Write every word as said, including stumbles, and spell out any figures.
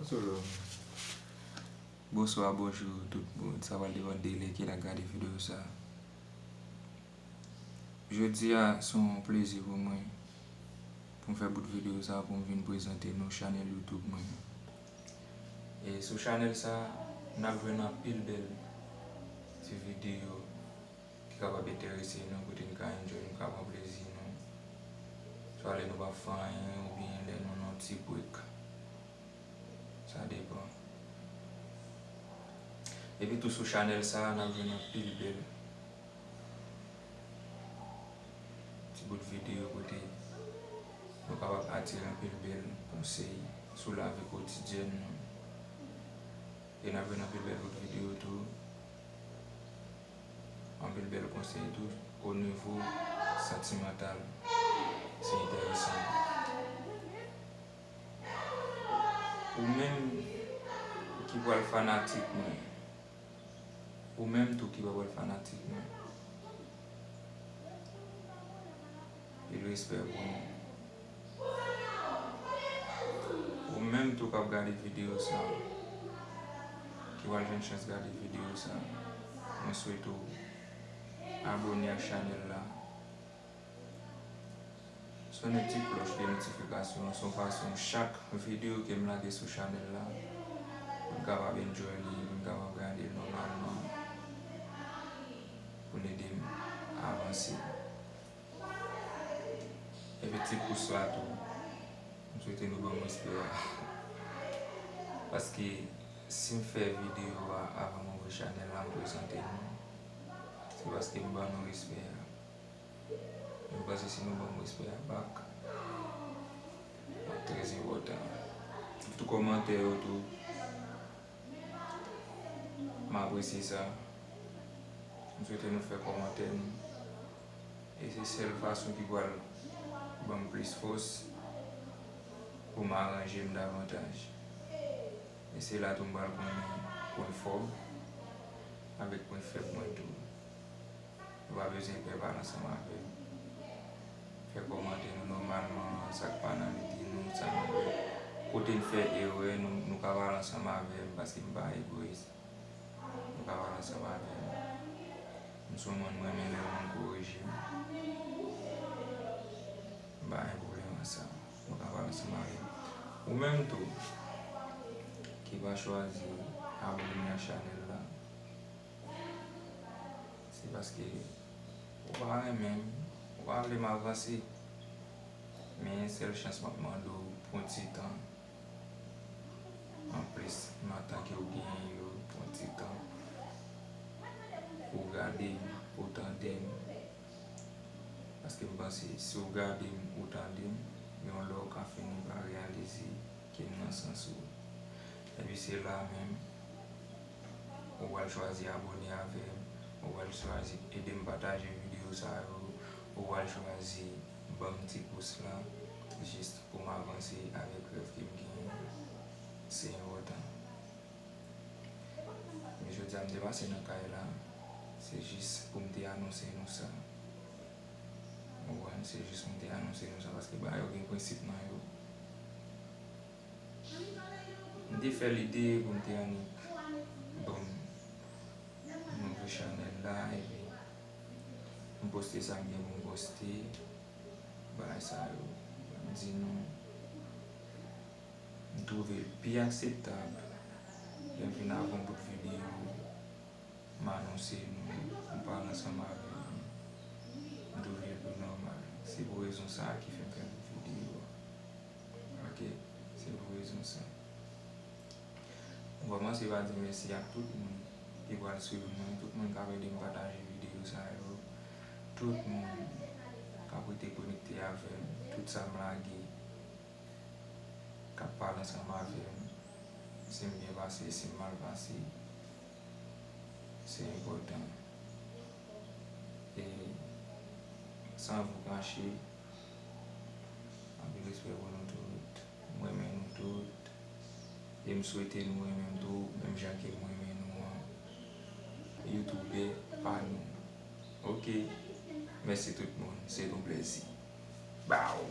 Solo. Bonswa, bonjou tout moun. Sa pral depann de lè ke n ap gade videyo sa. Jodi a, se yon plezi pou mwen pou m fè bout videyo sa pou m vin prezante nou chanèl YouTube mwen. E sou chanèl sa, n ap jwenn anpil bèl ti videyo ki kapab enterese nou, kote n ka enjoy, nou ka pran plezi nou. Swa lè nou p ap fè anyen oubyen lè nou nan yon ti break. Sa depann. Epi tou sou chanèl sa a, n ap jwenn anpil bèl ti bout videyo kote nou kapab atire anpil bèl konsèy sou lavi kotidyèn nou. E n ap jwenn anpil bèl bout videyo tou. Anpil bèl konsèy tou o nivo santimantal. Se enteresan. Ou menm ki pral fanatik mwen, ou menm tou ki pa pral fanatik mwen, pil respè pou nou. Ou menm tou k ap gade videyo sa, ki pral jwenn chans gade videyo sa, mwen swete w abòne ak chanèl la. Sonnen ti klòch de notifikasyon an, se yon fason chak videyo ke m lage sou chanèl la, pou n kapab enjoy li, pou n kapab gade l nòmalman, pou n ede m avanse. Epi ti pous la tou, m swete nou ban m respè a. Paske si m fè videyo a avan m ouvri chanèl la, m prezante nou, se paske m ban nou respè a. Mwen panse si nou ban m respè a bak, l ap trè enpòtan. Tou kòmantè yo tou, m apresye sa. M swete nou fè kòmantè nou. E se sèl fason ki pral ban m plis fòs pou m aranje m davantaj. E se la tou m pral konnen pwen fò m avèk pwen fèb mwen tou. Nou pa bezwen pè pale ansanm avè m. Fè kòmantè nou nòmalman, sa k pa nan lide nou, sa nou wè. Kote n fè erè, nou, nou ka pale ansanm avè m, paske m pa egoyis. Nou ka pale ansanm avè m. M se yon moun, m renmen lè yon moun korije m. M pa gen pwoblèm ak sa. Nou ka pale ansanm avè m. Ou menm tou, ki pa chwazi abòne ak chanèl la, se paske ou pa renmen m, ou pa vle m avanse. Men sèl chans m ap mande w, pran ti tan. Anplis, nan tan ke w genyen yo, pran ti tan pou w gade m, pou w tande m. Paske m panse, si w gade m, ou tande m, yon lè w ka fini pa reyalize ke m nan sans ou. Epi se la menm, ou pral chwazi abòne avè m, ou pral chwazi ede m pataje videyo sa yo, ou pral chwazi ban m ti pous la, jis pou m avanse avèk rèv ke m genyen. Se enpòtan. Men jodi a m te pase nan kay la, se jis pou m te anonse nou sa. Ou konprann? Se jis pou m te anonse nou sa, paske bagay yo gen prensip nan yo. M te fè lide pou m te annik ban m nouvo chanèl la, epi m poste sa m gen pou m poste, bagay sa yo. M di nou, m twouve l pi akseptab lè m fin avè yon bout videyo, m anonse nou, m pale ansanm avè nou, m twouve l pi nòmal. Se pou rezon sa a ki fè m fè videyo a. Oke, se pou rezon sa. M kòmanse pa di mèsi ak tout moun ki pral swiv mwen, tout moun k ap ede m pataje videyo sa yo, tout moun k ap rete konekte avè m, tout sa m lage, k ap pale ansanm avè m. Si m byen pase, si m mal pase, se enpòtan. E san vou kache, anpil respè pou nou tout. M renmen nou tout. E m swete nou renmen m tou, menm jan ke m renmen nou an. Youtubè pa nou. Oke. Mèsi tout moun. Se yon plezi. Bow!